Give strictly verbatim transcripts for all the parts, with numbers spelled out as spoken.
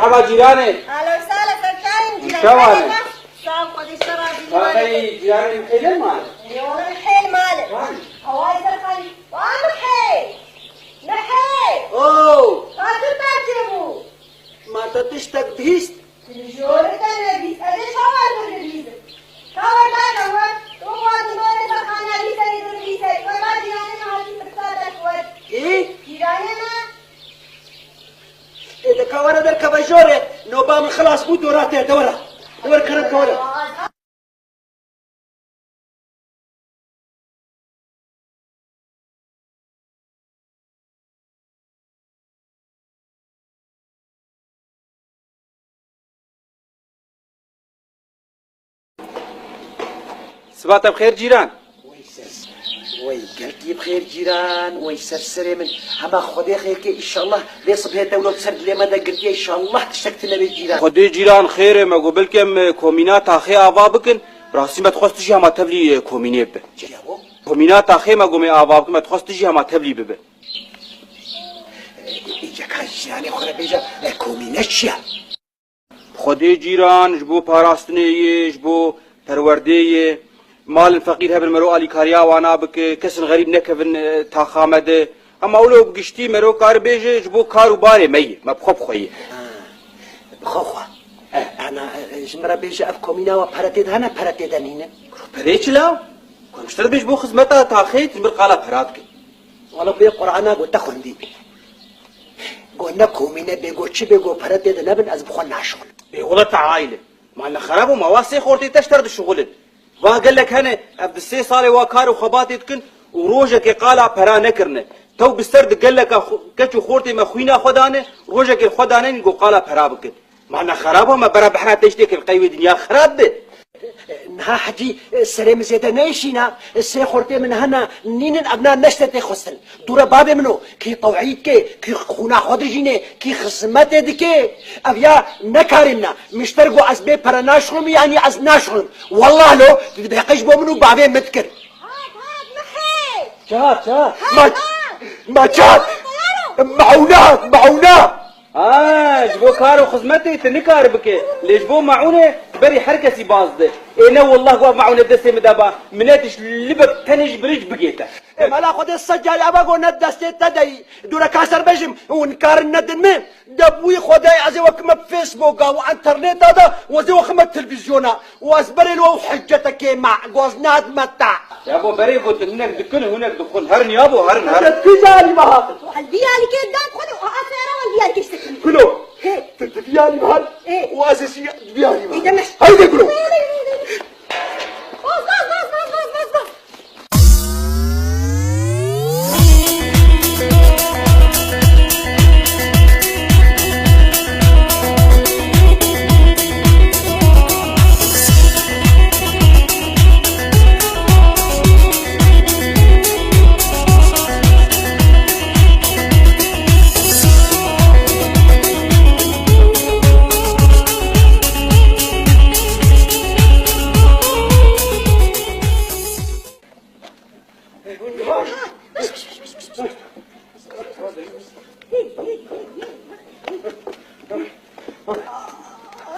Merhaba cîranê. Ahlen sahlen, serkarên cîran. Şevan e. Sağ ol, Xwedê şer razî. Merhaba cîranê, xêr mane. Eyvallah, xêr mane. Vay. Hawayê serkarî. Wa mixê. Mixê. Oo. Xatir berçê bû. Ma te tiştek bihîst? Tu li jorê te nebîst, ez ê çawa tu bibîsim? Ka werdayka we, tu xwazin dorê serxana bî serê tu bibîse, we ba cîranê me hatî pirsa te ku we. Kî? Cîranê me. Ê, de ka were derkeve jorê, noba min xilas bû, dora te, de were. De were kerem ke were. Siba te bi xêr cîran. Wey ser, wey gelkî bi xêr cîran, wey ser serê min. Hema Xwedê xêr ke, înşallah vê sibhê te wilo ser dilê me de girtiye, înşallah tiştek tine bê cîran. Xwedê cîran xêrê me got, belke em, e, komîna taxê ava bikin. Rastî me dixwest tu jî hema tevlî, e, komînê bibe. Çi ya bo? Komîna taxê me got, me ava bikin, me dixwest tu jî hema tevlî bibe. E, e, e, ceka jiyanê xwe re bêje, e, komîne çi ya? Xwedê cîran ji bo parastinê yê, ji bo perwerdê yê, malin feqîr hebin mero alîkariya wana bike, kesin xerîb nekevin, e, taxa me de. Hema wilo bi giştî mero kar bêje ji bo kar û barê me yê, me bi xwe bi xwe yê. Ha, bi xwe xwe. Eh. Ana, e, ji min re bêje ev komîna we pere tê de hene, pere tê de nînin? Perê çi law? Ku em ji te dibê ji bo xizmeta taxê, tu ji min qala pera dike. Wala bê Qur'ana got te xwendî. Go ne komîne bê, go çi bê, go pere tê de nebin, ez bi xwe naşixulim. Ê wala te aîle. Ma ne xerab o, ma wa sê xortê te ji te re dişixulin. Va gelek hene, ev di sê salê wa kar û xebatê dikin û rojekê qala pera nekirine. Tew bi ser di geleka xwe-, keç û xortê me xwîna xwe dane, rojekê li xwe danenî go qala pera bikin. Ma ne xerab o, me bera behra te jî têkil qey wê dinya xerab be. Niha hecî, serê min zêde neyşîna, sê xortê min hena nînin, ev na neşte tê xwestin. Dûre bavê min o, kî tewhîd ke, kî xûna xwe dijîne, kî xizmetê dike. Ev ya nekarî min a. Min ji te re got ez bê pere naşixulim, yanî ez naşixulim. Wallah lo, tu dibê qey ji bo min û bavê min dikir. Hat, hat, mixê! Çi hat, çi hat? Ma, ma çi hat? Meûne hat, meûne! Ha, ji bo kar û xizmetê tu nikare bike. Lê ji bo meûnê berî her kesî baz de. Ê ne wallah, ku ev meûne destê min de ba, min netişt libek tenê ji birî bigê te. Ê mala Xwedê sed carî eva go ne destê te de yî. Dûre ka ser bêjim, hûn karin nedin min. De bûyî Xwedê ez ê wekime Facebooka û înterneta de, û ez ê wekime televîzyona. Û ez berê li we hiccetekê me, goz nadime te. Yabo berê gotin hinek dikin, hinek dixwin. Herin yabo, herin, herin. Te tu carî meha. Hel vî alîkê dat xwe de, a seyara wan vî alîkê sekinî. Kulo. He. Tu, tu vî alî meha. He. Û ez ê şî vî alî meha. Ê, deme. Haydi kulo. Bas, bas, bas.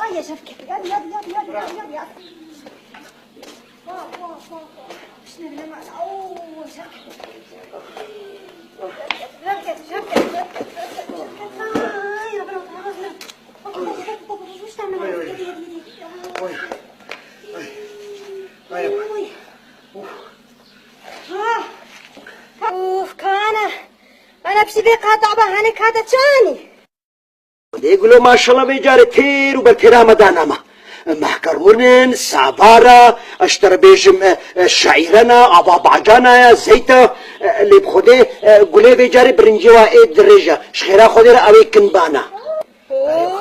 Ay, ya Şevket, ya, ya, ya. Vah, vah, vah, vah. Şuna bile bak. Oo, Şevket. Şevket, Şevket, Şevket, Şevket. Ay, ya, bırak, bırak, bırak. Bak, bak, bak, bak, bak, üç tane var. Oy, oy. Hadi, hadi, hadi. Oy. Ay. Oy. Uf. Ah. Uf, kana. Ana piştî vê qata ba hene kata çanî. Xwedê gulo maşallah vê carê têr û bertêra me da nama. Mehkerûnin, sabara, ez ji te re bêjim, e, e, şaîrana, ava bacana ya, zeyta, e, lê bi Xwedê, e, gulê vê carê birincê wa ê dirêj e. Ji xêra Xwedê re ew ê kinbana. Oo,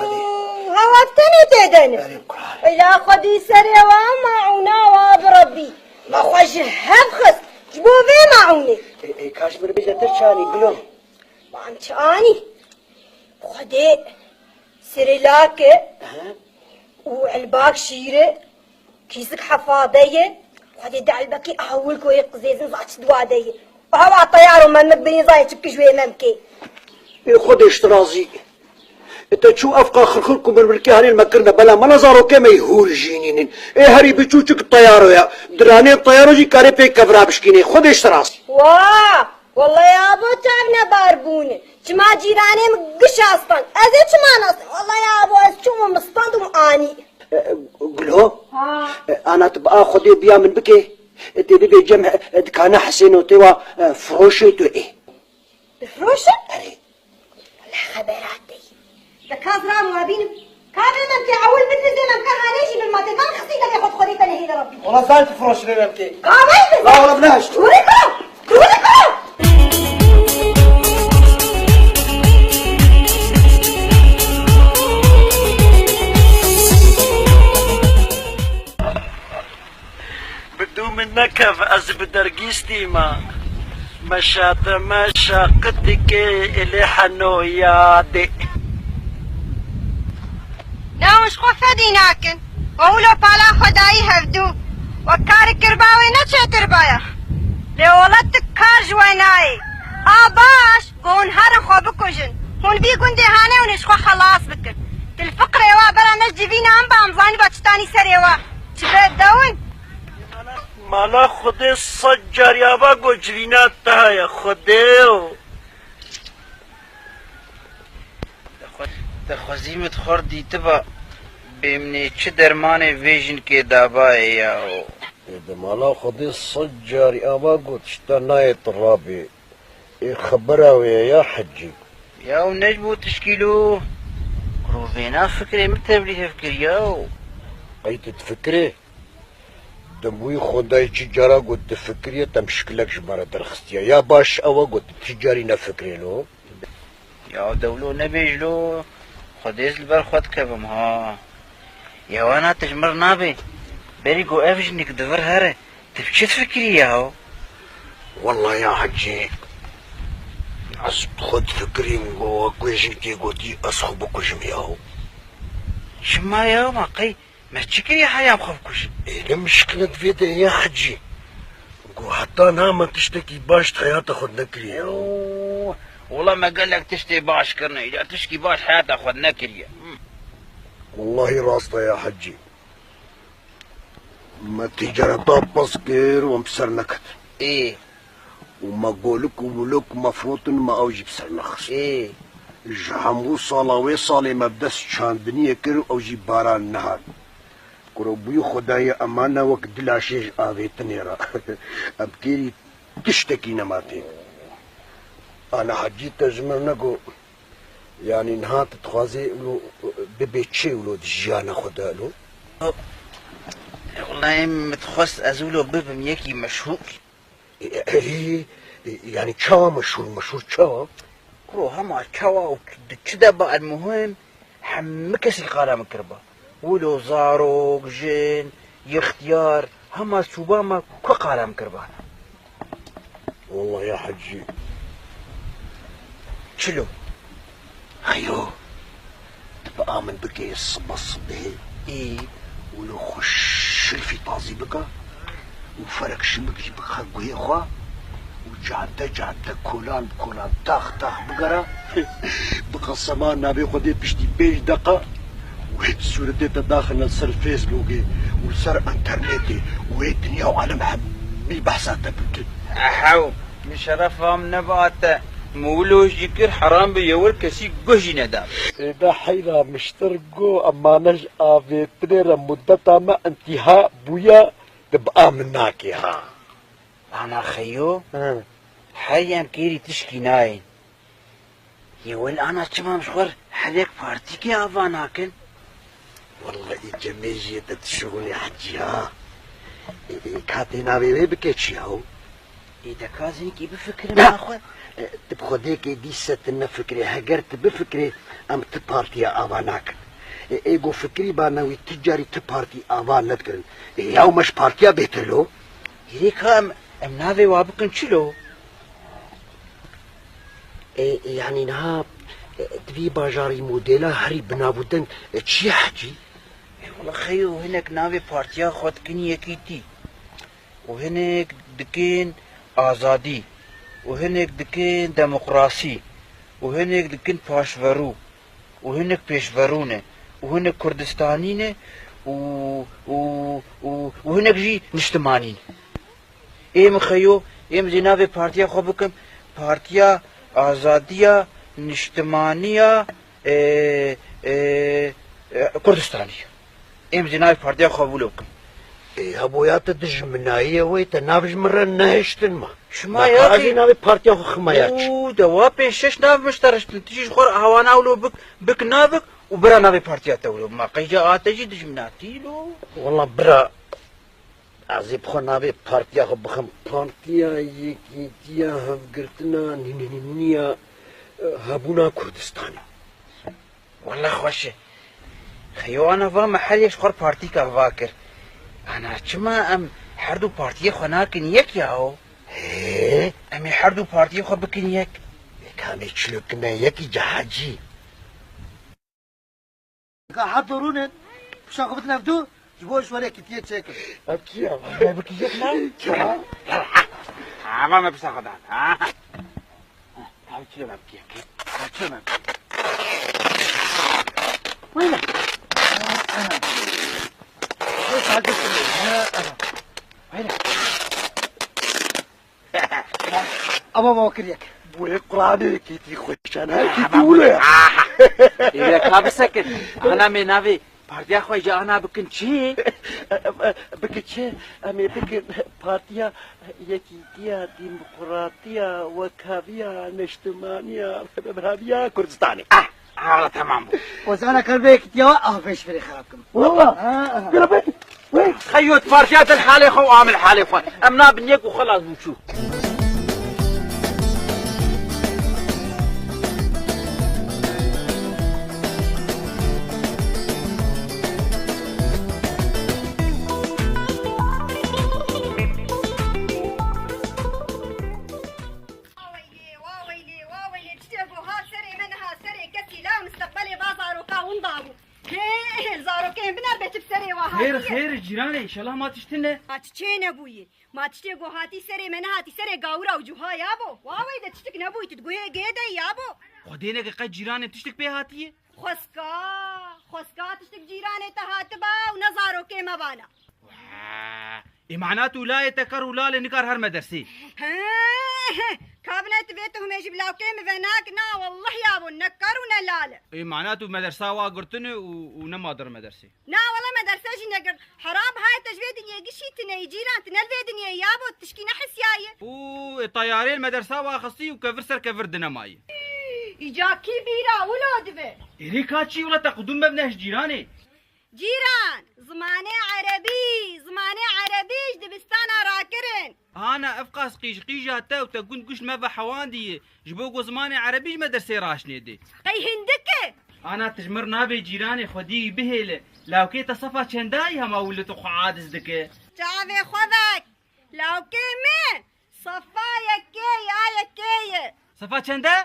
hewa tenê tê de ne. Erê, Kur'an. Ila Xwedî serê wa maûna wa bi Rebbî. Ma xwe ji hev xist, ji bo vê maûnê. Ê, ê, ka ji min re bêje te çi anî, gulo? Wan çi anî? Xwedê sirêlak e Aha. û elbak şîr e. Kîsik hefade ye. Xwedê di elbekî ewil ku yê qizêzin za çi dua de ye. Awa teyar û memik binî zayê çi bikij wê memkê. Ê Xwedê ji te razî. Te çû ev qa xirxir ku min milkê hanê me kirine bela mala zarokê me yî hûr jî nînin. Ê herî biçûçik teyaro ya. Diranê teyaro jî karê pê kevra bişkînê. Xwedê ji te razî. Wa! Wallahî abo çav nebar bûne. Çima cîranê min giş astan. Ez ê çima nas? Wallahî abo ez çûm û min stand û min anî. E, Gulo? Ha. E, ana tu bi a Xwedê biya min bike. E, tê bibê cem, e, dikana Hisêno tê wa, e, firoşê tu ê. Difroşin? Erê. Wele xebera te ye. De ka ziram wa bînim. Ka vê memkê ewil bidizê memke hanê jî min matê. Van xisî de lê xwe xwedê te nehêle Rabbî. Wala zan tu firoşinê memkê. Ka vay mi? La wala binaş. Dûrê ka! Dûrê ka! Bi dû min nekev, ez bi dergîstî me. Meşa te meşa qitikê ilê heno yadê. Na hûn ji xwe fedî nakin. We wilo pala xwe dayî hevdû. We karek kirba wê ne çêtir baya. Lê olet tu kar ji we nayê. A baş, ku hûn herin xwe bikujin. Hûn bî gundê hanê hûn ê ji xwe xelas bikin. Tu li fiqrê wa bera me ji civîna em ba em zanîba çi tanî serê wa. Çi bê dewin? Mala Xwedê sed carî ava got civîna te heye Xwedêyo. Te xwe, te xwezî min xwar dîtiba. Bêmnê çi dermanê vê jinkê dabayê yaho. Ê di mala Xwedê sed carî ava got ji te nayê tu rabê. Ê xebera wê ye ya Hecî. Yaw ne ji bo tişkî lo. Kuro vêna fikrê min tevlî hev kir yaw. Qey tu difikirê? Di wî xwedayê çi cara got difikiriye, te mişkilek ji me re derxistiye. Ya baş ew e got tu carî nefikirê lo. Ya dewlo nebêj lo, Xwedê ez li ber xwe dikevim ha. Ya wana tu ji mir nabê. Berî ku ev jinik di vir here, tu bi çi difikirî ya? Wela ya Hecî, ez bi xwe difikirîm ku wek wê jinikê gotî ez xwe bikujim ya. Çima ya ma qey? Me çi kiriye heya em xwe bikujin? Ê, ne mişkile di vê de ye Hecî. Ku heta niha me tiştekî baş di heyata xwe de nekiriye ya. Oo, wela me gelek tiştê baş kirine. Îca tişkî baş heyata xwe de nekiriye. Hı. Wellahî rast e ya Hecî. Me tîcareta pez kir û em bi ser neketin. Ê. Û me golik û mulok me firotin, me ew jî bi ser nexist. Ê. Ji hemû sala wê salê me bi dest çandiniyê kir û ew jî baran nehat. Kuro bûyî Xwedayê emane wek dila şêj avêtinê re. Em kêrî tiştekî nema tê. Ana Hecî te ji min nego. Yanî niha tu dixwazê wilo bibê çi wilo di jiyana xwe de wilo? Wellahî min dixwest ez wilo bibim yekî meşhûr. E, e, e, yanî çawa meşhûr, meşhûr çawa? Kuro hema çawa û di çi de ba, el muhim hemî kesî qala min kiriba. Wilo zarok, jin, yextiyar, hema sûba me ku qala min kiribana. Wela ya Hecî. Çilo? Heyo. Tu bi a min bike siba sibê. Ê. Wilo xwe şilfî tazî bike û ferek şimik jî bixe guhê xwe û cadde cadde, kolan bi kolan, tax tax bigere. Bi qesema navê Xwedê piştî pênc deqa wê sûretê te daxine li ser Facebookê û li ser înternetê û wê dinya û alem hemî behsa te bikin. Ehew, min şerefa min neba te. Min wilo jî kir, heram bi yewir kesî guh jî neda. Êda heyra miştir got, emane ji avêtinê re muddeta me intîha bûye, tu bi a min nakê ha. Ana Xeyo, Hı. Her yem kêrî tişkî nayên. Yê wel ana çima em ji xwe her yek partîkê ava nakin? Wellahî cemê jî te dişixulî Hecî ha. Ê, ê, ka tê navê wê bike çi ya? Ê, de ka zinikî bifikirim Na! Naxwe. E, tu bi Xwedêkê dîse tu nefikirê. Heger tu bifikirê, em tu partiya ava nakin. E, ê go fikirî ba newî tu carî tu partî ava nedikirin. E, yaw me ji partiya bêtir lo? Hêrê ka em, em navê wa bikin çilo? E, e, yanî niha, e, di vî bajarî modela herî binav û deng, e, çi ye Hecî? E, wela Xeyo hinek navê partiya xwe dikin yekîtî. Û hinek dikin azadî. Û hinek dikin demokrasî. Û hinek dikin paşverû. û hinek pêşverû ne, û hinek Kurdistanî ne, û, û, û, û hinek jî niştimanî ne. Ê min xeyo, ê min jî navê partiya xwe bikim, Partiya Azadiya Niştimaniya, e, e, e, Kurdistanî. Ê min jî navê partiya xwe wilo bikim. Ê, heboya te dijminayiye wê, te nav ji min re nehiştin ma. Şima Ma ya ka ki- ez ê navê partiya xwe xima ya çi? Û, de wa pênc şeş nav min ji te re hiştin. Tu jî ji xwe re hewana wilo bik, bik navik û bira navê partiya te wilo. Ma qeyca a te jî dijminatî lo. Wela bira, ez ê bi xwe navê partiya xwe bixim Partiya Yekîtiya Hevgirtina Nînînîniya, e, Hebûna Kurdistanê. Wele xweş e. Xeyo ana va me her yek ji xwe re partîka va kir. Ana çima em her du partiyê xwe nakin yek yaho? Hê? Em ê her du partiyê xwe bikin yek. Yek em ê çilo kine yekî cehecî. Ka her du rûnin, pişa xwe bitin ev du, ji bo ji we re kitiyê çêkin. Ev kî ye? Me bikî yek ne? Ama me pişa xwe dan. Ha? Abi çilo me bikî yek. Abi çilo me bikî. Wayne. Wayne. Ama ma kir yek. Bu yek Qur'anê kîtî xweşan, her kîtî wilo ya. Ê, ka bisekin. Ana me navê partiya xwe ji ana bikin çi? Bikin çi? Em ê bikin Partiya Yekîtiya Demokratiya Wekaviya Neştimaniya Biraviya Kurdistanê. Ah, ah, tamam bu. O zaman kar be yekîtiya, ah, beş bire xerab kim. Wala. Ha, ha. Bira be. Wey. Xeyot, partiya dil halê xwe û amil halê xwe. Em nabin yek û xelas bû çû. Wa weylê, wa weylê, wa weylê, tiştê ku hat serê me niha serê kesî la misteqbelê va zaroka winda bû. Hê, zarokên binerbe çi bi serê wa Xêr, hatiye? Xêr, cîranê, înşallah ma tişt tune. Ma çi çê nebûyî? Ma tiştê ku hatî serê me nehatî serê gawira û cuha yabo? Wa wey de tiştik nebûyî, tu diguhê gê de yabo? Xwedê neke qet cîranê tiştik pê hatiye? Xweska, xweska tiştik cîranê te hatiba û ne zarokê me bana. Wah, ê mana tu layê te ker û lal e, nikar her medersê. He, he, kabine tu vê tuhmê jî bi lawkê min ve nak, na, wallah yabo, ne ker û ne lal e. Ê mana tu medersa wa girtine û, û nema dir medersê. Na, wala mederse jî negirt. Heram haye te ji vê dinyê gişî, tu neyî cîran, tu ne li vê dinyê yabo, tişkî nehisiyaye. Û ê tayarê li medersa wa xistî û kevir ser kevir dinemayî. Îca kî bîra wilo dibe? Êrê ka çî wila te qudûm bevne ji cîranê. Cîran, zimanê erebî, zimanê erebî ji dibistana rakirin. Ana ev qas qîj qîja te û te gund guşt me ve hewandiye. Ji bo ku zimanê erebî ji me dersê raşnê dê. Qey hindik e? Ana tu ji mir navê cîranê xwedî wî bihêle. Lawkê te sefa çendayî hema wilo tu xwe aciz dike? Çavê xwe vek. Lawkê min sefa yekê ya yekê ye. Sefa çend e?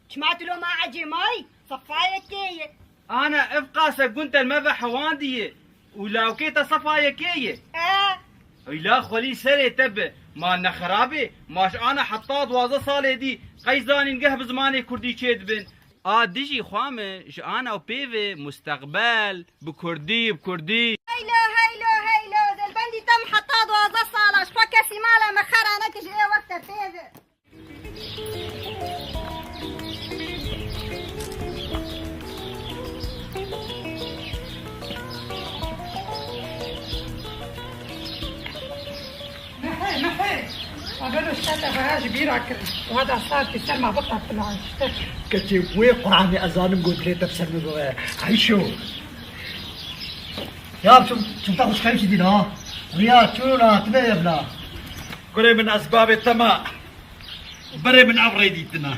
Çima tu lo ma ecêmayî? Sefa yekê ye. Ana ev qase gund te li me ve hewandiye û lawkê te sefa yekê ye. E? Eyla xwelî serê te bi, ma ne xirab e, ma ji ana heta duwazdeh salê dî qey zanîn geh bi zimanê kurdî çêdibin. A dijî xwe me ji ana û pê ve musteqbel bi kurdî, bi kurdî. Heylo, heylo, heylo, zelbendî te min heta duwazdeh sala, ji xwe kesî mala me xera neke ji ê wexte pê ve. Mehê, mehê. Evelo şete veya ji bîra kirin. Wada sar ki ser ma biqefila işte. Keçê wê Qur'anê ez zanim got lê te bi ser min bibe. Ayşo. Ya çim, çim ta xwe ji xew çi dîna ha? Riya çûna, tu ne yebna? Gurê min ez bavê te ma. Berê min ev rê dîtina.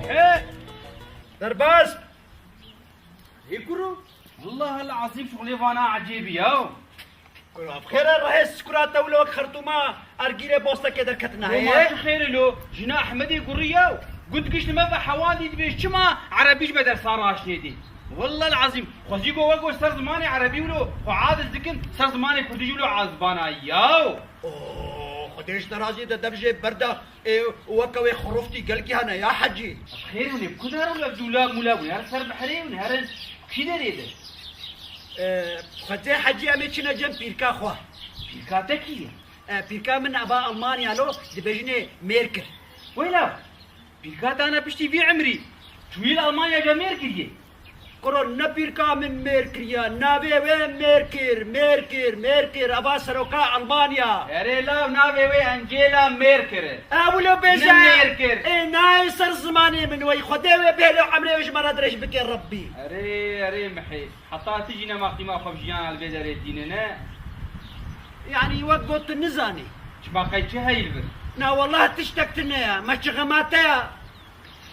He! Derbas! Hê kuro, Allah el azîm şuxlê vana ecêbî ya. Xêre rehê sikura te wilo wek xertûma ergîrê bostekê derketine Roma heye. Çi xêr lo? Jina Ehmedê gurî ya. Got gişt me ve hewandî dibêj çima Erebî ji me dersa raştê dî. Wallal azîm, xwezî go we go ser zimanê Erebî wilo, xwe aciz dikin, ser zimanê Kurdî jî wilo aciz bana yaw. Oo, Xwedê ji te razî de dev jê berda, ê, weke wê xirûftî gelkî hene ya Hecî. Xêr wine, ku dere wilo ev dûla mûla bûne, her ser biherê wine, herin kî derê de. Ee, Xwezê Hecî em ê çine cem pîrka xwe. Pîrka te kî ye? Ee, pîrka min ava Almanya lo, dibêjinê mêr kir. Wêla, pîrka te ana piştî vî emrî çûyî li Almanya de mêr kiriye. Kuro ne pîrka min mêr kiriye, navê wê mêr kir, mêr kir, mêr kir, ava seroka Almanya. Erê law navê wê Angela Merkel e. Ew lo bêje. Ne mêr kir. Ê nayê ser zimanê min wey, Xwedê wê bêhlo emrê wê ji me re dirêj bike Rebbî. Erê, erê mihê. Heta tu jî nema qîma xwe bi jiyana li vê derê tîne ne? Yanî wek got tu nizanî. Çima qey çi heyî li vir? Na wallah tiştek tune ye, me çi xema te ye.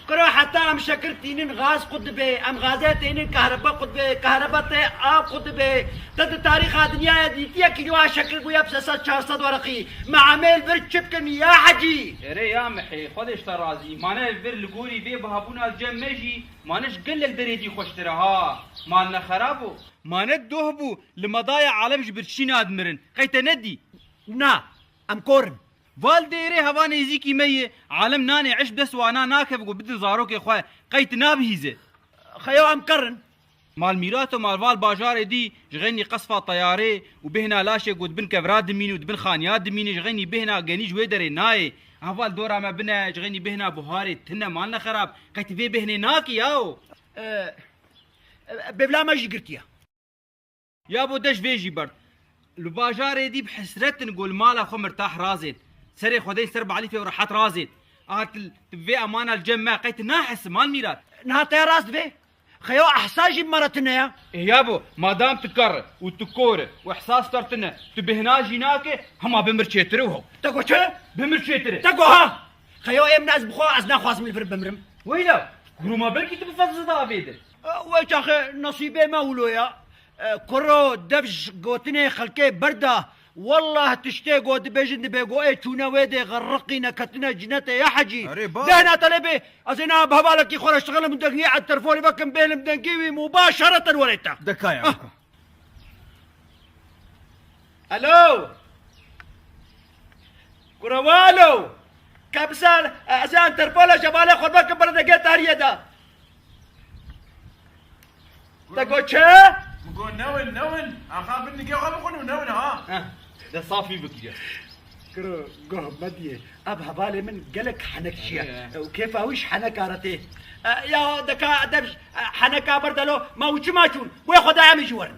Kuro heta em şekir tînin gaz qut dibe, em gazê tênin kahreba qut dibe, kahreba tê av qut dibe. Te di tarîxa dinyayê dîtiye kîloya şekir bûye bi sê sed çar sed wereqî. Me em ê li vir çi bikin ya Hecî? Erê ya mihê, Xwedê ji te razî. Mane li vir li gorî vê bihabûna li cem me jî, mane ji gelek derê dî xweştir e ha. Mal ne xerab o. Mane doh bû, li me daye alem ji birçîna dimirin. Qey te nedî? Na, em kor in. Val dêrê heva nêzîkî me yê, alem nanê eş bi dest wana nakeve ku bidin zarokê xwe, qey tu nabihîze. Xeyo em ker in. Mal mîrato mal val bajarê dî, ji xeynî qesfa teyarê û bêhna laşê ku di bin kevra dimîn û di bin xaniya dimînê, ji xeynî bêhna genî ji wê derê nayê. Heval dora me bine, ji xeynî bêhna buharê tune mal ne xerab. Qey tu vê bêhnê nakî yaw? E, e, bêvla me jî girtiye. Ya bo deş vê jî berd. Li bajarê dî bi hesret in ku li mala xwe mirtah razêt. Serê xwe deyn ser balîfê û rehet razêt. A tu, tu bi vê emana li cem me, qey tu nahesi mal mîrat. Niha te ya rast divê. Xeyo ehsa jî bi me re tune ya. E ya bo, madam tu ker û tu kor û ehsas ter tune, tu bêhna jî nake, hema bimir çêtir e ho. Te got çi? Bimir çêtir e. Te got ha. Xeyo ê min ez bi xwe ez naxwazim li vir bimrim. Weyla, kuruma belkî tu bi fezlida avê de. E, we çaxê nasîbê me wilo ya. E, kuro, dev ji gotinê xelkê berda. Wallah tiştê go dibêjin dibe go ê çûne wê dê xerriqîne ketine cinetê ya Hecî. Erê ba. Dehna te lê bê, ez ê niha bi hevalekî xwe re şixelim û dengî ez telefonê vekim bêlim dengî wî mubashareten werê te. Dekaya. Ah. Alo. Kuro we alo. Kebisal, ez ê Enterpola şevalê xwe vekim bere degê tariyê de. Te got çi? Min got newin, newin. Axa bin nigê xwe bixwin û newin ha. Heh, de safî bikiriye. Kuro, goh me diyê. Ev hevalê min gelek henek çiye. Erê. Û kêfa wî ji heneka re tê. E, ya deka edeb ji, e, heneka berdelo, ma û çima çûn? Wê xwe da em ê jî werin.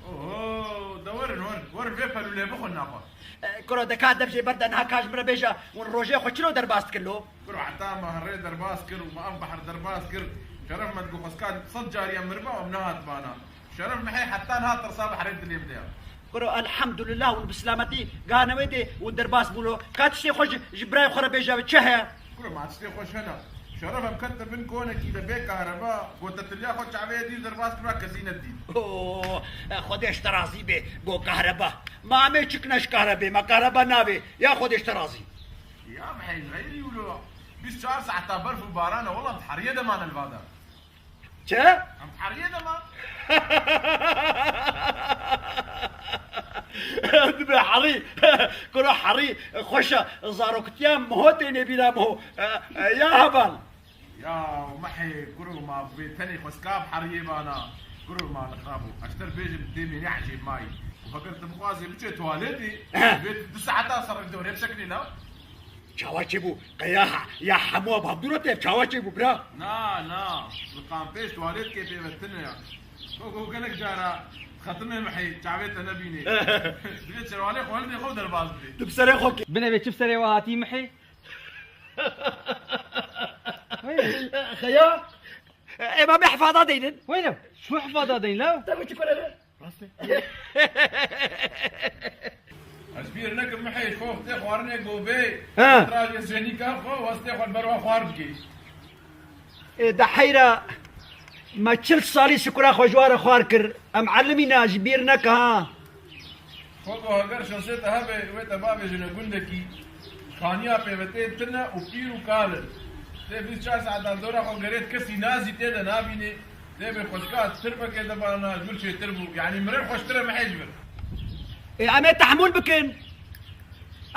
Oho, de werin, werin. Werin vê pelûlê bixwin naxwe. E, kuro deka edeb jê berde niha ka ji min re bêje, hûn rojê xwe çilo derbas dikin lo? Kuro heta me herê derbas kir û me ev behr derbas kir. Şeref me digo xweskan sed cariya miriba em nehatibana. Şeref me hê heta niha tirsa behrê dilê bide ya. Kuro elhamdulillah hûn bi silametî gane wê dê hûn derbas bûn lo. Ka tiştê xwe ji, ji birayê xwe re bêje çi heye? Kuro ma tiştê xweş hene. Şeref em kete bin konekî de bê kahreba, go tetiliya xwe çavê dî derbas kira kesî nedît. Oo, Xwedê ji te razî bê, go kahreba. Ma em ê çi kine ji kahrebê, ma kahreba nabê. Ya Xwedê ji te razî. Ya mihê xeyrî wilo. Bîst çar saeta berf û baran e, wela em di heriyê de mane li va de. Çi? Em di heriyê de ma. Dibe herî. Kuro herî. Xweş e. Zaroktiya miho têne bîra miho. E, e, ya heval. Ya mihê kuro ma vê tenê xweska bi heriyê bana. Kuro ma li xirab bû. Ez ter bêjim dê mênê ecêb mayî. Û feker tu bixwazê biçe tuwaletê. Vê tu saeta ser dewrê bisekinê na. Çawa çêbû? Qeya ha-, ya hemû ev hevdû re tê çawa çêbû bira? Na, na. Li kampêj tuwalet kê pê ve tune ya. Ko, ko gelek cara xetimê mihê çavê te nebînê. Divê çerwalê xwe hildê xwe derbas bibê. Tu bi serê xwe kê. Binevê çi bi serê we hatî mihê? Xeya, ê, me hifada deynin. Weyne, şu hifada deyin la. Tabii ki kore. Rast e. Ez bîr nekim mihê xwe tê xwarinê gobê. Ha. Rajê zênîka xwe, westê xwe ber wan xwar bikê. Ê, de heyra me çil salî sikura xwe ji wa re xwar kir. Em elimî ne, ji bîr neke ha. Weko heger şansê te hebe, wê te bavêjine gundekî, xaniya pêvetê tune û pîr û kal in. Tê bîst çar saetan dora xwe gerêt, kesî nazî tê de nabînê. Tê bê xweşka tirbekê de bana, jûr çêtir bû. Yanî mirin xweştir e mihê ji vir. Ê, em ê tehmûl bikin.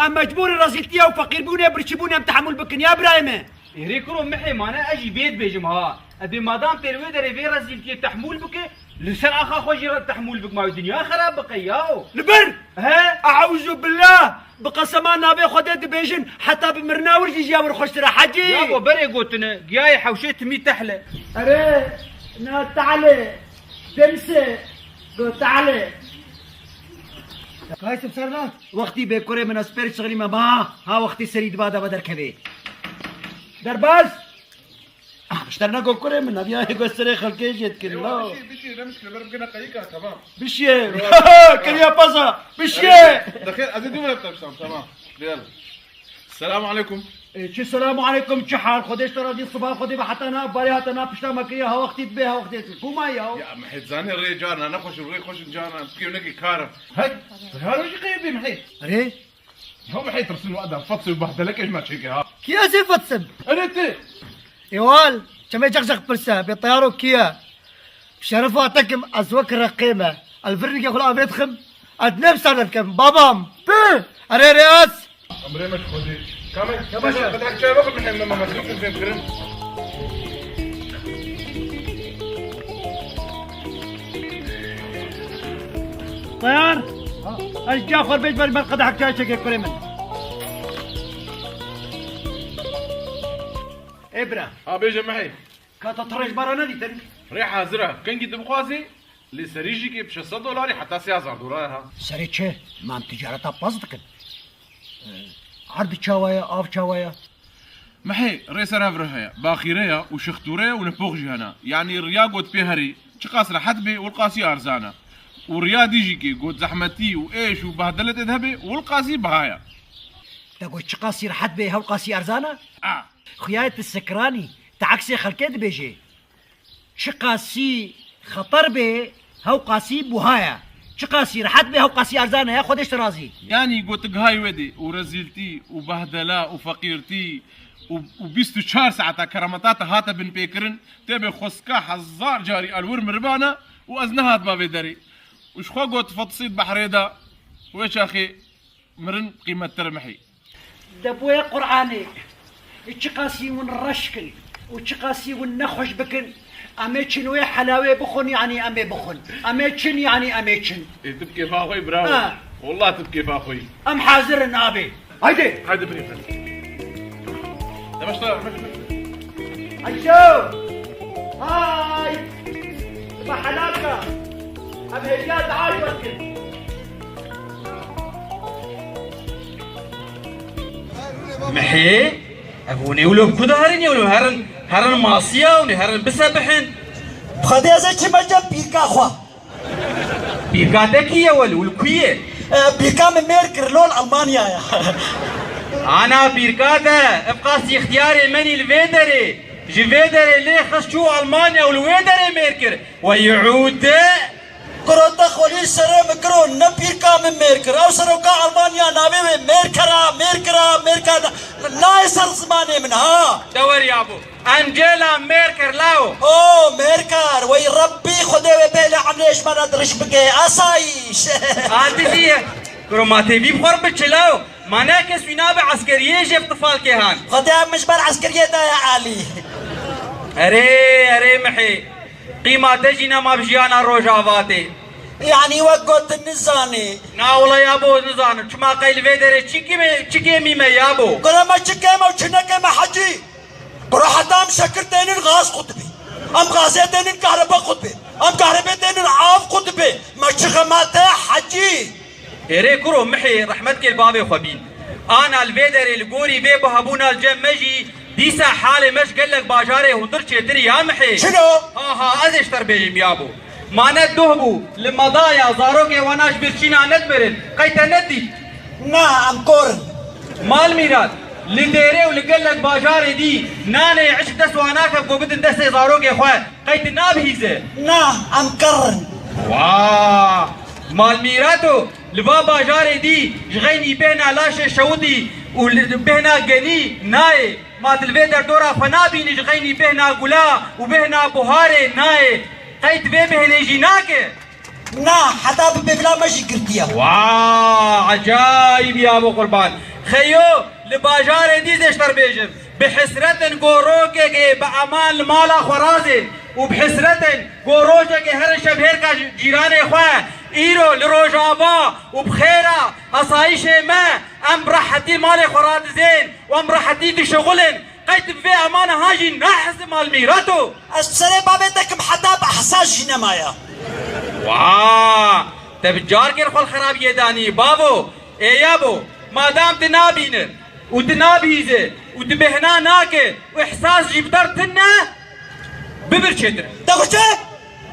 Em mecbûr in rezîltiya û feqîrbûnê, birçîbûnê em tehmûl bikin ya birayê me. Êrê kuro mihê mane ez jî vê dibêjim ha. Ebê madam tê li wê derê vê rezîltiyê tehmûl bike, li ser axa xwe jî re tehmûl bik, ma wê dinya xerab bike yaw. Li bir! He? Euzu billah! Bi qesema navê Xwedê dibêjin, heta bi mirina wir jî jiya wir xweştir e, Hecî! Yabo berê gotine, giyayê hewşê timî tehle. Erê, na tehle, demse, go tehle. Kaysım serra? Wextî bê kurê min ez pêr şixlî me ma, ha wextî serî diba de derkevê. Derbas! Ah, ji te ne got kurê min, ev ya got serê xelkê jê dikin, la. Bişiyê, bişiyê, ne mişkile, ber bigine qeyika, tamam. Bişiyê. Kiriya peza, bişiyê. Dexê, ez ê dû min tepştam, tamam. Gel. Selamu aleykum. E, çi selamu aleykum, çi hal? Xwedê ji te razî, siba Xwedê be heta na, barê heta na pişta me kiriye, ha wextî dibe, ha wextê dibe. Ku ma ya? Ya, mehê zanê rê carna, nexweş in, rê xweş in carna, piyonekî kar e. Hey, rê jî qeyê bê mehê. Erê? Ya mehê tirsin, wa da fatsê û bahdelekê ji me çêke ha. Kî ez ê fatsim? Erê ti. Êwal, çemê ceq ceq pirse, bê teyaro kî ye? Bi şerefa te kim, ez wek reqê me. El vir nike xwe avê dixim, ez ne bi ser de dikim. Babam, pi! Erê rê ez. Emrê me ji Xwedê. Kame, kame, qedek çay bakın, mehê me, me, me, me, me, me, Teyar, ez ca xwe bêj ber, ber qedehek çay çekê kurê min. Ê bira. Ha, bêje mehê. Ka te tirê ji me re nedîtin? Rê hazir e. Kengî tu bixwazî, lê serî jî kê bi şeş sed dolarî heta sê hezar dolar ha. Serê çi? Em ticareta pez dikin. Erd çawa ye, av çawa ye? Mehê, rê ser hev re heye. Baxîre ye û şixtûre ye û nipox jî hene. Yanî riya got pê herî, çiqas rehet bê, wilqasî erzan e. Û riya dî jî kê got zehmetî û êş û behdele tê de hebe, wilqasî biha ye. Te got çiqasî rehet bê, hewqasî erzan e? A. Xuya ye tu sekranî, tu eksê xelkê dibêjê. Çiqasî xeter bê, hewqasî buha ye. Çiqasî rehet bê, hewqasî erzan e, ya Xwedê ji te razî. Yanî gotigihayî wê dê û rezîltî û behdela û feqîrtî û, û bîst û çar saeta kerameta te hate binpêkirin, tê bê xwestka hezar carî el wir miribana û ez nehatma vê derê. Û ji xwe got fetisî di behrê de, wê çaxê Mirin qîmettir e mehî. De boye Qur'anê, çiqasî hûn reş kin û çiqasî hûn nexweş bikin, em ê çin wê helawê bixwin, yanî em ê bixwin. Em ê çin, yanî em ê çin. Ê, tu bi kêfa xwe yî, bravo. Ha. Wallah tu bi kêfa xwe yî. Em hazir in abê. Haydi. Haydi birî. Yavaş da. Ayşo! Hay! Siba helal ka. Em hêviya dua ji we dikin. Mihê, ev hûn ê wilo bi ku de herin, ê wilo herin, herin masiya hûn ê herin bisebihin. Bi Xwedê ez ê çime cem pîrka xwe. Pîrka te kî ye wel, û li ku ye? E, pîrka min mêr kir, lol Almanya ye. Ana pîrka te, ev qasî îxtiyarê menî li vê derê, ji vê derê lê xist çû Almanya û li wê derê mêr kir. We yûde. Kuro te xwelî serê min kiro, ne pîrka min mêr kir. Ew seroka Almanya navê wê mêr kera, mêr kira, mêr kera. Nayê ser zimanê min ha. Dewer ya bû. Angela Merkel lawo. O, Merkel, wey Rebbî Xwedê wê bêhna emrê ji me re dirêj bike. Asayîş. A, tu jî ye. Kuro ma tê vî bi xwe re biçe lawo. Ma ne kes wî nabe eskeriyê jê bi tifalkê han. Xwedê em ji ber eskeriyê daye alî. Erê, erê mihê. Qîma te jî nema bi jiyana Rojava tê. Yanî wek gotin nizanî. Na wela yabo nizanim. Çima qey li vê derê çi kêmî, çi kêmî me yabo? Kuro me çi kêm û çi nekêm e hecî? Bro, heta em şekir tênin, gaz qut bî. Em gazê tênin, kahrebe qut bî. Em kahrebê tênin, av qut bî. Me çi xema te hecî? Êrê kuro mihê, rehmet kê li bavê xwe bîn. Ana li vê derê li gorî vê buhebûna li cem me jî, dîsa halê me ji gelek bajarê hundir çêtir ya mihê. Çilo? Ha ha, ez ê ji te re bêjim yabo. Ma ne doh bû, li medaya zarokê wana ji birçîna nedimirin, qey te nedît? Na, em kor in. Mal mîrat, li dêrê û li gelek bajarê dî, nanê êşk dest wan nake ku bidin destê zarokê xwe, qey tu nabihîze? Na, em kir in. Wa! Mal mîrato, Li va bajarê dî ji xeynî bêhna laşê şewitî û li bêhna genî nayê. Ma tu li vê derdora xwe nabînî ji xeynî bêhna gula û bêhna buharê nayê. Qey tu vê bêhnê jî nake? Na, heta bi bêvla me jî girtiye. Wa, ecayîb ya bo qurban. Xeyo, li bajarê dî zê ji te re bêjim. Bi hesret in ku rokekê bi eman li mala xwe razên û bi hesret in ku rojekê herin şev hêrka cîranê xwe. Îro li Rojava û bi xêra asayîşê me em bi rehetî malê xwe radizên û em bi rehetî dişixulin. Qey tu bi vê emana han jî naheze malmîrato? Ez bi serê bavê te kim heta bi ehsas jî nemaye. Wa! Te bi carkên xwe li xerabiyê danî, bavo. Ê yabo, madam tu nabîne û tu nabihîze û tu bêhna nake û ehsas jî bi te re tune, bimir çêtir e. Te xwe çi?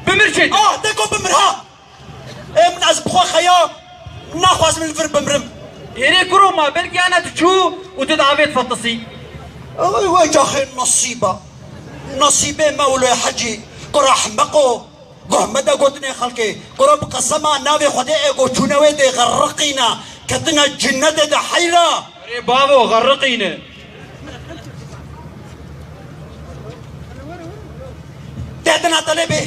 Bimir çêtir e. Ah, te got bimir ha. Ê min ez bi xwe xeya naxwazim li vir bimrim. Êrê kuro ma belkî ana tu çû û tu di avê difitisî. Ay we caxê nesîba. Nesîbê me wilo hecî. Kura hmeqo. Guh mede gotinê xelkê. Kura bi qesema navê Xwedê ê ku çûne wê dê xerriqîne. Ketine cinnetê de heyra. Erê bavo xerriqîne. Derdina te lê bê.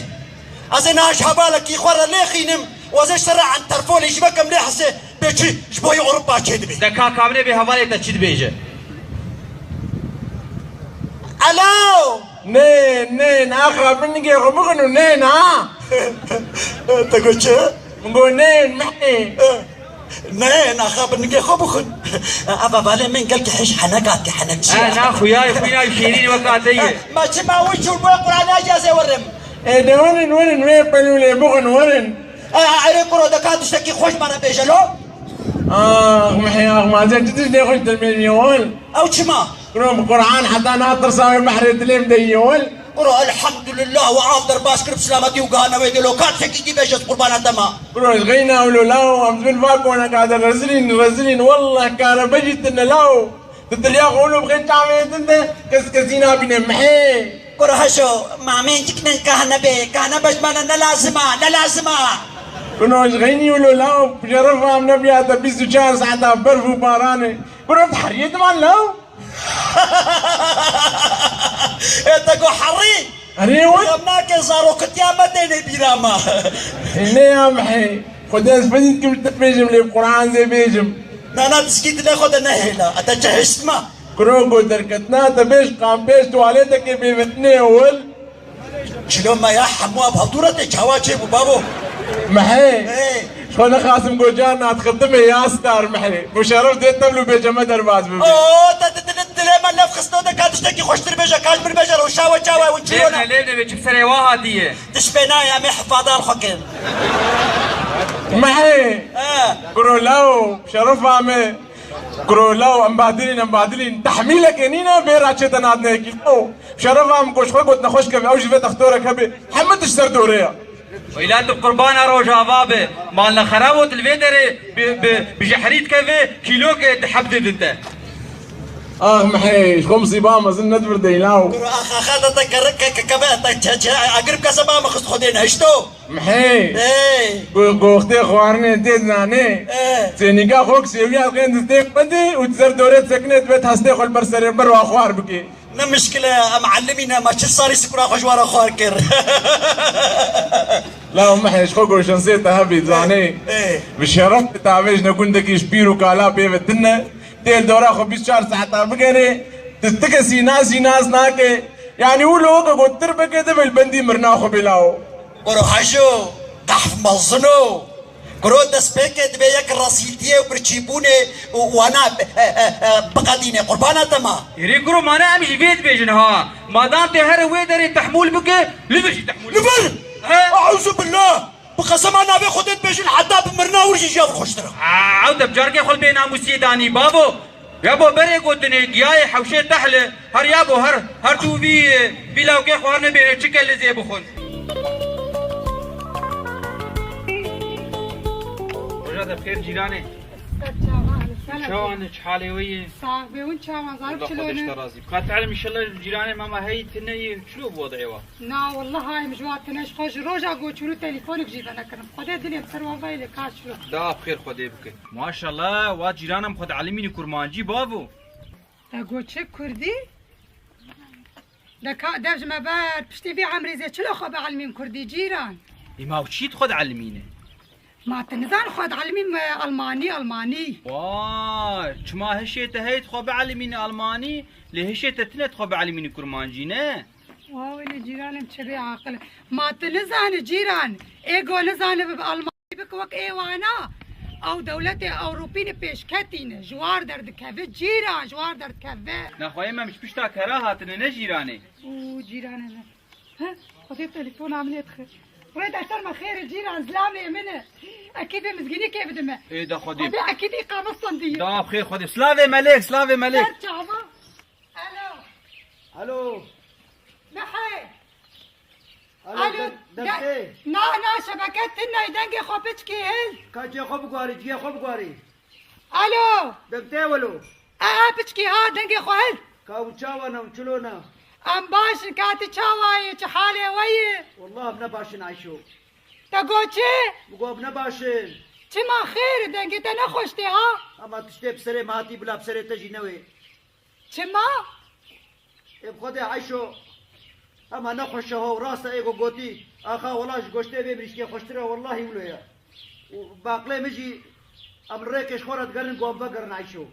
Ez ê niha ji hevalekî xwe re lê xînim û ez ê ji te re enterfolê ji me kem lê hise bê çi ji bo yê Ewropa çêdibê. De ka kabinê bê hevalê te çi dibêje? Alo! Nê, nê, naxa binigê xwe bixin û nê, na. Te got çi? Min got nê, mehê. Ne, naxa bi nigê xwe bixwin. Eva valê min gelkî hêj henek hatî, henek çi? Ha, na xuyay, xuyay şêrîn weka te ye. Ma çima wî çû boy Qur'anê cazê werim? E, de werin, werin, wê pelûlê bixwin, werin. E, erê kuro de ka tiştekî xweş bana bêje lo? Ax, mehê, ax, ma ze çi tiştê xweş dilmê wol? Ew çima? Kuro bi Qur'an heta natirsa wê mehrê dilê bide yê wol. Kuro elhamdulillah we av derbas kir bi silametî û gihane wê dê lo. Ka tiştekî dî bêje ez qurbana te ma. Kuro ji xeyna wilo law, em ji bin va koneka de rezilîn, rezilîn, wallah kare bejî tine law. Tu diliya xwe wilo bixê çavê din de kes kesî nabîne mehê. Kuro heşo, mamên ciknen kahne bê, kahne bejmane ne lazim a, ne lazim a. Kuro ji xeynî wilo law, bi şerefa em nebiya te bîst û çar saeta berf û baranê. Kuro tu heriyê diman law. Ê te got herî? Erê win. Xem nake zarokitiya me tênê bîra me. Ê ne ya mehê. Xwedê ez fedî dikim ji te bêjim lê bi Qur'an zê bêjim. Na, na, dizgî dilê xwe de nehêla. Ete cehişt me. Kuro got derketina te bêj qan bêj tuwalêtekê bêvetinê wil. Çilo me ya hemû ev haldûra te çawa çêbû babo? Mehê. Ê. Ji xwe nexasim got carna dixetimê ya star mehê. Muşerref dê tevl û bêje me derbas bibe. Oo, te di dilê, dilê me nefxistno de ka tiştekî xweştir bêje, ka ji min bêje rewşa we çawa ye, hûn çi Lêvne, yona? Lêvne bê çi bi serê wa hatiye? Tişt pê nayê, em ê hifada li xwe kin. Mehê. He. Kuro law, şerefa me. Kuro law, em badilîn, em badilîn. Tehmîleke nîne, bê ra çête nadineyekî. Law, şerefa me ku ji xwe got nexweş keve, ew jî vê textorek hebe. Hemû tişt ser dorê ye. Weyla tu qurbana Rojava be. Malnexera got li vê derê bi, bi, bi jehrî dikeve, kîlokê di heb didin te. Ax mehê, ji xwe misîba mezin nedibir deyna û. Kuro axa xata te kerek ke, ke, keve, te çe, çe, agir bi kese ba me xist xwedê nehişto. Mehê. Ê. Go-, goxtê xwarinê tê nanê. Ê. Sênîka xwe ki sêwiya xên distê xwedê û di ser dorê disekine dibê hestê xwe li ber serê ber wa xwar bike. Ne mişkile, em elimî ne, me çil salî sikura xwe ji we re xwar kir. La mehê ji xwe goşensê te hebî, zanê. Ê. Bi şeref te tavêj ne gundekî ji pîr û kala pê ve tune. Tê li dora xwe bîst çar saeta bigerê. Tu ti kesî nasî nas nake. Yanî wilo weke ku tir bike dibe li bendî mirina xwe bê lawo. Kuro hejo, qehf mezin o. Kuro destpêkê divê yek rezîltiyê û birçîbûnê û wana, e, e, e, biqedîne. Qurbana te ma. Êrê kuro mane em jî vê dibêjin ha. Madam tê here wê derê tehmûl bike, li vir jî tehmûl bike. Li vir! He? Euzu billah! Bi qesema navê Xwedê dibêjin heta bi mirina wir jî ji ya vir xweştir e. Aa, ew te bi carkê xwe li bênamûsiyê danî bavo. Ya bo berê gotinê giyayê hewşê tehle, her ya bo her, her tu vî, vî lawkê xwarinê bê çi kellê zê bixwin. Roja te bi xêr cîranê. Çawan e, çi halê we ye? Sax be, hûn çawan, zarok çilo ne? Xwedê ji te razî. Ka telim, înşallah cîranê me, me heyî tune yê, çilo bû wezî wa? Na, wallah, hayê min ji wa tune, ji xwe ji roja ku çûnû telîfonik jî venekirim. Xwedê dilê min ser wan vayê lê ka çilo. Da bi xêr Xwedê bike. Maşallah, wa cîrana me xwe dielimînî kurmancî bavo. Te got çi kurdî? De ka dev ji me ber, piştî vî emrê zê çilo xwe bielimîn kurdî cîran? Ê ma ew çi dixwe dielimîne? Ma tu nizan xwe dielimîn me almanî, almanî. Wa, çima hişê te heyî dixwe bielimîne almanî, lê hişê te tune dixwe bielimîne kurmancî, ne? Wa welê cîranim çi bê aqil. Ma tu nizane cîran, ê go nizane bi almanî bike wek ê wana. Ew dewletê Ewropî ne pêşketî ne. Ji war derdikeve cîran, ji war derdikeve. Nexweyê me ji pişta kera hatine, ne cîranê? Û cîranê me. He? Xwedê telefona min ê dixe. Rê de ser me xêr e cîran, zilamê min e. Ekî vê mizgînî kê bidime. Ê de Xwedê. Xwedê ekî vî qame standî. Da bi xêr Xwedê. Slavê melek, slavê melek. Ser çava. Alo. Alo. Nehe. Alo, Alo, de-, de-, destê. Na, na, şebeke tune, dengê xwe piçkî hil. Ka cihê xwe biguharî, cihê xwe biguharî. Alo. Dengê welo. Aha, piçkî ha, dengê xwe hil. Ka hûn çawa ne, hûn çilo ne? Em baş in, ka tu çawa yî, çi halê we ye? Wallah em ne baş in Ayşo. Te got çi? Min got em ne baş in. Çima xêr, dengê te nexweş tê ha? Ama tiştê bi serê me hatî bila bi serê te jî newê. Çima? Ê bi Xwedê Ayşo, hema nexweş e ho, rast e ê ku gotî, axa wela ji goştê vê mirîşkê xweştir e, wellahî wilo ye. Û bi aqilê min jî em rêkê ji xwe re digerin ku em vegerin Ayşo.